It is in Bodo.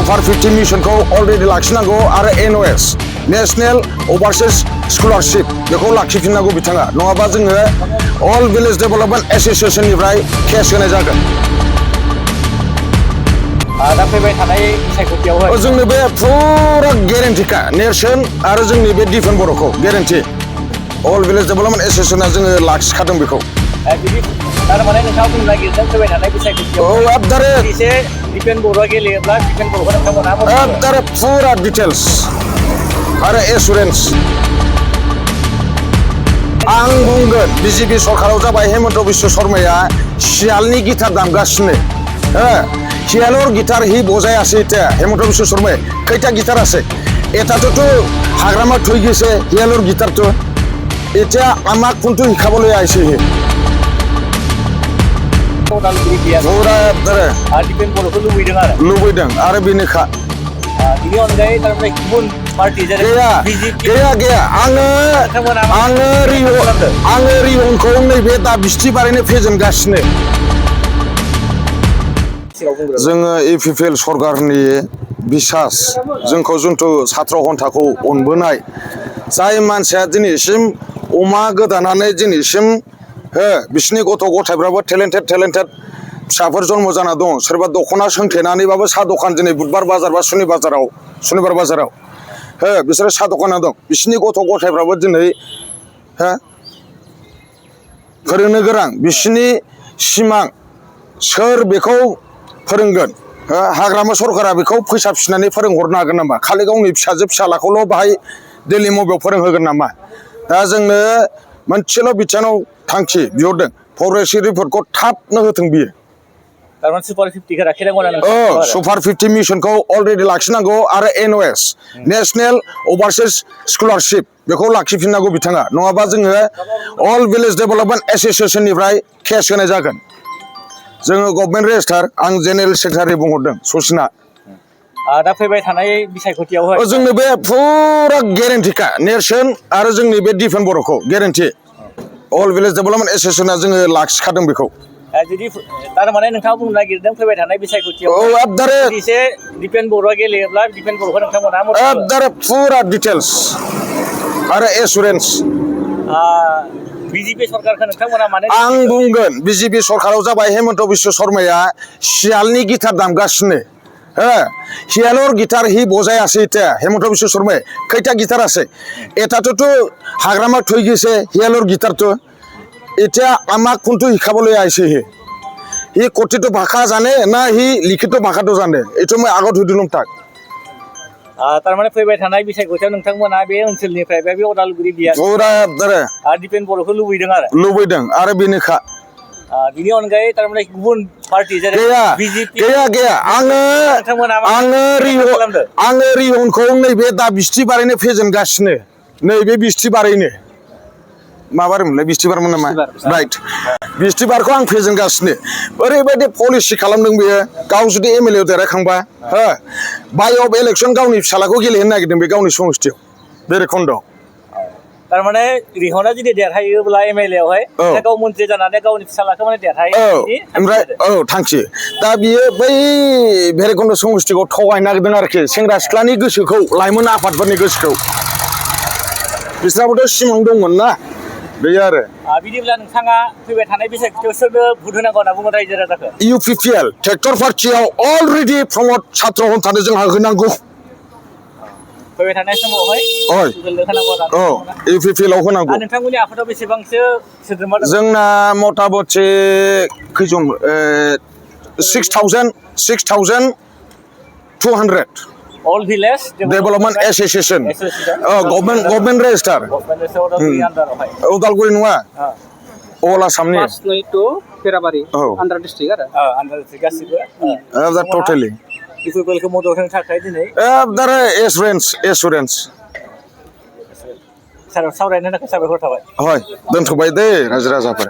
सुपार 50 मिशनखौ अलरेडि लाखिनांगौ आरो NOS नेशनेल ओभारसीज स्कलारशिप बेखौ लाखिफिननांगौ बिथाङा नङाबा जोङो अल भिलेज डेभेलपमेन्ट एसोसिएशननिफ्राय केस होनाय जागोन दा फैबाय थानाय बिसायख'थियावहाय जोंनि बे फुरा गेरेन्टिखा नेरसोन आरो जोंनि बे डिफेन्स बर'खौ गेरेन्टि अल भिलेज डेभेलपमेन्ट एसोसिएशना जोङो लाखिखादों बेखौ बिदि थारमाने नोंथाङा बुंनो नागिरदों फैबाय थानाय बिसायख'थियाव एकदरे एसे डिफेन्स बर'आ गेलेयोब्ला डिफेन्स बर'खौ नोंथांमोना एकदरे फुरा डिटेल्स आरो एसुरेन्स आं बुंगोन बिजेपि सरकाराव जाबाय हेमन्त बिश्व शर्माया सियालनि गिटार दामगासिनो শিয়ালৰ গিটাৰ সি বজাই আছে এতিয়া হেমন্ত বিশ্ব শৰ্মাই কেইটা গিটাৰ আছে এটাতো হাগ্ৰামা থৈ গৈছে শিয়ালৰ গিটাৰটো এতিয়া আমাক কোনটো শিকাবলৈ আহিছে সি পুৰা डिफेन्स बर'खौ लुबैदों आरो बेनोखा बिनि अनगायै थारमाने गुबुन पार्टि जेरै गैया आङो रिहनखौ नैबे दा बिस्थिबारैनो फेजेनगासिनो जोङो EPPL सरकारनि बिसास जोंखौ जुन्थु सात्र हन्थाखौ अनबोनाय जाय मानसिया दिनैसिम अमा गोदानानै दिनैसिम बिसिनि गथ' गथायफ्राबो टेलेन्टेड फिसाफोर जन्म जाना दं सोरबा दख'ना सोंथेनानैबाबो साहा दखान दिनै बुधबार बाजार बा सुनिबार बाजाराव बिसोरो साहा दखाना दं बिसिनि गथ' गथायफ्राबो दिनै फोरोंनो गोनां बिसिनि सिमां सोर बेखौ फोरोंगोन हाग्रामा सरकारा बेखौ फैसा फिसिनानै फोरोंहरनो हागोन नामा खालि गावनि फिसाजो फिसालाखौल' बाहाय दैलि मबाइलाव फोरोंहोगोन नामा दा जोंनो मोनसेल' बिथानाव थांखि बिहरदों फरेस्ट रिपर्टखौ थाबनो होथों बियो थारमाने सुपार 50खौ लाखिनांगौ सुपार 50 मिशनखौ अलरेडि लाखिनांगौ आरो NOS नेशनेल ओभारसीज स्कलारशिप बेखौ लाखिफिननांगौ बिथाङा नङाबा जोङो अल भिलेज डेभेलपमेन्ट एसोसिएशननिफ्राय केस होनाय जागोन जोङो गभर्नमेन्ट रेजिस्टार आं जेनेरेल सेक्रेटारि बुंहरदों ससिना दा फैबाय थानाय बिसायख'थियावहाय जोंनि बे फुरा गेरेन्टिखा नेरसोन आरो जोंनि बे डिफेन्स बर'खौ गेरेन्टि अल भिलेज डेभेलपमेन्ट एसोसिएशना जोङो लाखिखादों बेखौ जुदि थारमाने नोंथाङा बुंनो नागिरदों फैबाय थानाय बिसायख'थियाव एकदरे एसे डिफेन्स बर'आ गेलेयोब्ला डिफेन्स बर'खौ नोंथांमोना एकदरे फुरा डिटेल्स आरो एसुरेन्स बिजेपि सरकारखौ नोंथांमोना माने आं बुंगोन बिजेपि सरकाराव जाबाय हेमन्त बिश्व शर्माया सियालनि गिटार दामगासिनो শিয়ালৰ গিটাৰ সি বজাই আছে এতিয়া হেমন্ত বিশ্ব শৰ্মাই কেইটা গিটাৰ আছে এটাতো হাগ্ৰামা থৈ গৈছে শিয়ালৰ গিটাৰটো এতিয়া আমাক কোনটো শিকাবলৈ আহিছে সি কথিত ভাষা জানে না সি লিখিত ভাষাটো জানে এইটো মই আগত সুধিলোঁ তাক थारमाने फैबाय थानाय बिसायख'थियाव नोंथांमोना बे ओनसोलनिफ्राय बे उदालगुरि बिया पुरा डिफेन्स बर'खौ लुबैदों आरो बेनोखा बिनि अनगायै थारमाने गुबुन पार्टि जेरै गैया आङो रिहनखौ नैबे दा बिस्थिबारैनो फेजेनगासिनो नैबे बिस्थिबारैनो माबारमोनलाय बिस्थिबारमोन नामा राइट बिस्थिबारखौ आं फेजेनगासिनो ओरैबायदि पलिसि खालामदों बेयो गाव जुदि MLA देरहाखांबा बाय अफ इलेक्सन गावनि फिसालाखौ गेलेहोनो नागिरदों बे गावनि समस्थियाव भैरबखुन्दआव थारमाने रिहना जुदि देरहायोब्ला MLA-आवहाय गाव मन्थ्रि जानानै गावनि फिसालाखौ माने देरहायो ओमफ्राय थांखि दा बियो बै भैरबकुन्द समस्थिखौ थगायनो नागिरदों आरोखि सेंग्रा सिख्लानि गोसोखौ लाइमोन आफादफोरनि गोसोखौ बिसोराबोथ' सिमां दंमोन ना बेयो आरो बिदिब्ला नोंथाङा फैबाय थानाय बिसायख'थियाव सोरनो भट होनांगौ होनना बुङो रायजो राजाखौ UPPL ट्रेक्टर पार्टियाव अलरेडि प्रमद सात्र हन्थानो जोंहा होनांगौ फैबाय थानाय समावहाय UPPL आव होनांगौ नोंथांमोननि आफादाव बेसेबांसो सोद्रोमा दं जोंना मथा मथि खैजन 6,200 All Village Development Association government registrar Udalguri नङा अल आसामनि पेराबारि आन्दार डिस्ट्रिक्ट गासिबो टटेलि इफोरखौ मदद होनो थाखाय दिनै एसुरेन्स सावरायनो थाखाय साबायखर थाबाय दोनथ'बाय दे रायजो राजाफोर